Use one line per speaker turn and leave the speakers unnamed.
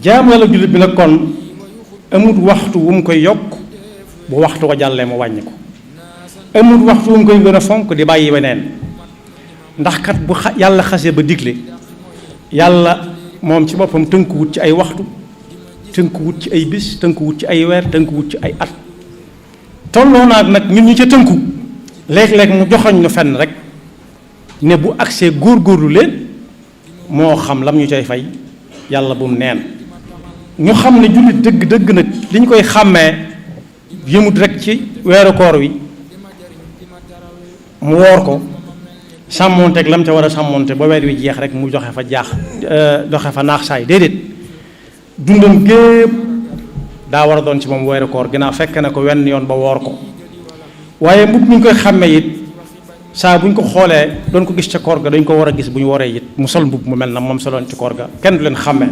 jaamu yàlla jullit bi nag kon amut waxtu wu mu koy yokk bu waxtu ko jàllee mu wàññi ko amut waxtu wu mu koy gën a fonk di bàyyi weneen ndax kat bu yàlla xasee ba digle yàlla moom ci boppam tënkuwut ci ay waxtu tënkuwut ci ay bis tënkuwut ci ay weer tënkuwut ci ay at tolloo naag nag ñun ñi ca tënku léeg-léeg mu joxoñ ñu fenn rek ne bu agsee góorgóorlu leen moo xam lam ñu cay fay yàlla bu mu neen ñu xam ne jullit dëgg-dëgg nag li ñu koy xàmmee yëmut rek ci weeru koor wi mu woor ko sàmmonteeg lam ca war a sàmmonte ba weer wi jeex rek mu joxe fa naax saay déedéet dundam gépp daa war a doon ci moom weeru koor ginnaaw fekk na ko wenn yoon ba woor ko waaye mbub mi ñu koy xàmmee it saa bu ñu ko xoolee doon ko gis ca koor ga dañ ko war a gis bu ñu waree it mu sol mbub mu mel na moom soloon ci koor ga kenn du leen xàmmee